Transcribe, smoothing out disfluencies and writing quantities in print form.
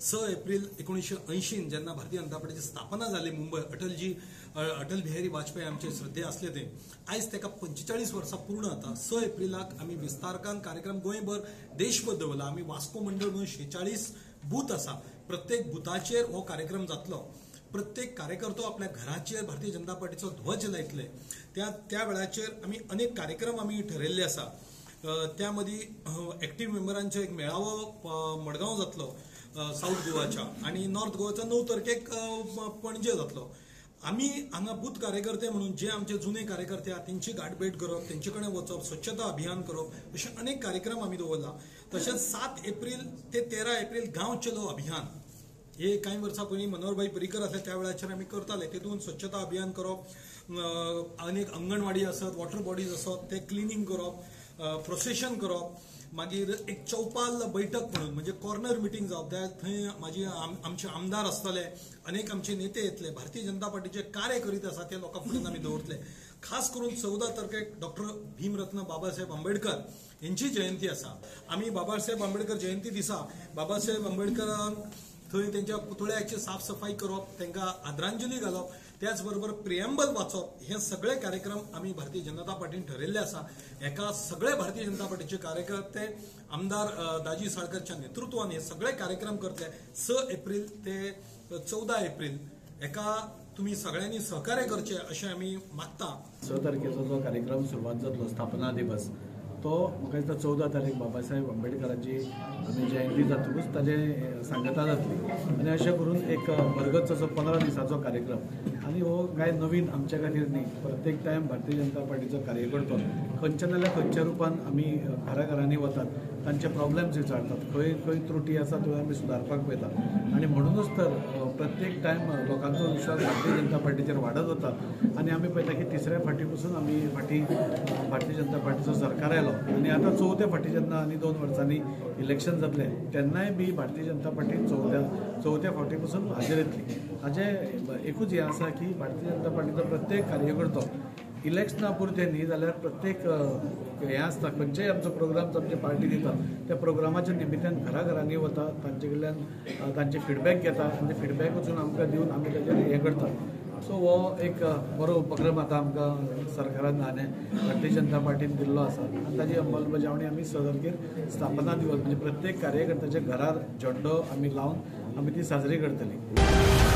6 एप्रील 1980 जेन्ना भारतीय जनता पार्टीची स्थापना जाली मुंबय, अटल बिहारी वाजपेयी आमचे श्रद्धे आसले ते, आयज ताका 45 वर्सां पूर्ण जाता। 6 एप्रिलाक आमी विस्तारकान कार्यक्रम गोंयभर देशभर दवरला। आमी वास्को मंडळ म्हणून 46 बूथ आसा, प्रत्येक बुथाचेर हो कार्यक्रम जातलो। प्रत्येक कार्यकर्तो आपल्या घराचेर भारतीय जनता पार्टीचो ध्वज लायतले। त्या वेळाचेर आमी अनेक कार्यक्रम आमी ठरयल्ले आसा। त्या मदीं एक्टीव मेंबरांचो एक मेळावो मडगांव जातलो साऊथ गोवाच्या, आनी नॉर्थ गोवाचा 9 तारखेक पणजे जातलो। आमी हांगा बूथ कार्यकर्ते म्हणून जे आमचे जुने कार्यकर्ते आहा तेंची गाठभेट करप, तेंचे कडेन वचप, स्वच्छता अभियान करप, अशे अनेक कार्यक्रम आमी दवरला। तशेंच 7 एप्रील ते 13 एप्रील गांव चलो अभियान हे कांय वर्सां पयलीं मनोहरभाई पर्रीकर आसले त्या वेळाचेर आमी करताले। तेतून स्वच्छता अभियान करप, अनेक अंगणवाडी आसत, वॉटर बॉडीज आसत ते क्लिनींग करप, प्रोसेशन करप, मागीर एक चौपाल बैठक म्हणून म्हणजे कॉर्नर मिटींग जावप, त्या थंय म्हाजी आमचे आमदार आसतले, अनेक आमचे नेते येतले, भारतीय जनता पार्टीचे कार्य करीत आसा ते लोकां फुडें आमी दवरतले। खास करून 14 तारखेक डॉक्टर भीमरत्न बाबासाहेब आंबेडकर यांची जयंती आसा। आमी बाबासाहेब आंबेडकर जयंती दिसा बाबासाहेब आंबेडकरांक थंय तेंच्या पुतळ्याची साफसफाई करप, तांकां आदरांजली घालप, त्याच बरोबर प्रिएम्बल वाचप, हे सगळे कार्यक्रम आमी भारतीय जनता पार्टीन ठरयल्ले आसा। एका सगळे भारतीय जनता पार्टीचे कार्यकर्ते आमदार दाजी साळकरच्या नेतृत्वान हे सगळे कार्यक्रम करतले। 6 एप्रील ते 14 एप्रील एका तुम्ही सगळ्यांनी सहकार्य करचे अशें आमी मागता। 6 तारखेचो जो कार्यक्रम सुरवात जातलो स्थापना दिवस, तो म्हाका दिसता 14 तारीख बाबासाहेब आंबेडकरांची आमी जयंती जातकूच ताजे सांगता जातली आनी अशें करून एक भरगच्च असो 15 दिसांचो कार्यक्रम। आनी हो कांय नवीन आमच्या खातीर न्ही, प्रत्येक टायम भारतीय जनता पार्टीचो कार्यकर्तो खंयच्या नाल्यार खंयच्या रुपान आमी घराघरांनी वतात, तांचे प्रॉब्लेम्स विचारतात, खंय खंय त्रुटी आसा त्यो आमी सुदारपाक पळयता आनी म्हणूनच तर प्रत्येक टायम लोकांचो विश्वास भारतीय जनता पार्टीचेर वाडत वता। आनी आमी पळयता की तिसऱ्या फावटी पसून आमी फाटीं भारतीय जनता पार्टीचो सरकार आयलो आनी आतां चवथ्या फावटी जेन्ना आनी 2 वर्सांनी इलेक्शन जातलें तेन्नाय बी भारतीय जनता पार्टी चवथ्या फावटी पसून हाजेर येतली। हाजें एकूच हें आसा की भारतीय जनता पार्टीचो प्रत्येक कार्यकर्तो इलेक्शना पुरतें न्ही जाल्यार प्रत्येक हें आसता खंयचेय आमचो प्रोग्राम आमची पार्टी दिता त्या प्रोग्रामाच्या निमित्तान घराघरांनी वता, तांचे कडल्यान तांचे फिडबॅक घेता आनी फिडबॅक वचून आमकां दिवन आमी ताजेर हें करता। सो हो एक बरो उपक्रम आतां आमकां सरकारान आनी भारतीय जनता पार्टीन दिल्लो आसा आनी ताजी अंमलबजावणी आमी 6 तारखेर स्थापना दिवस म्हणजे प्रत्येक कार्यकर्त्याच्या घरार झेंडो आमी लावन आमी ती साजरी करतली।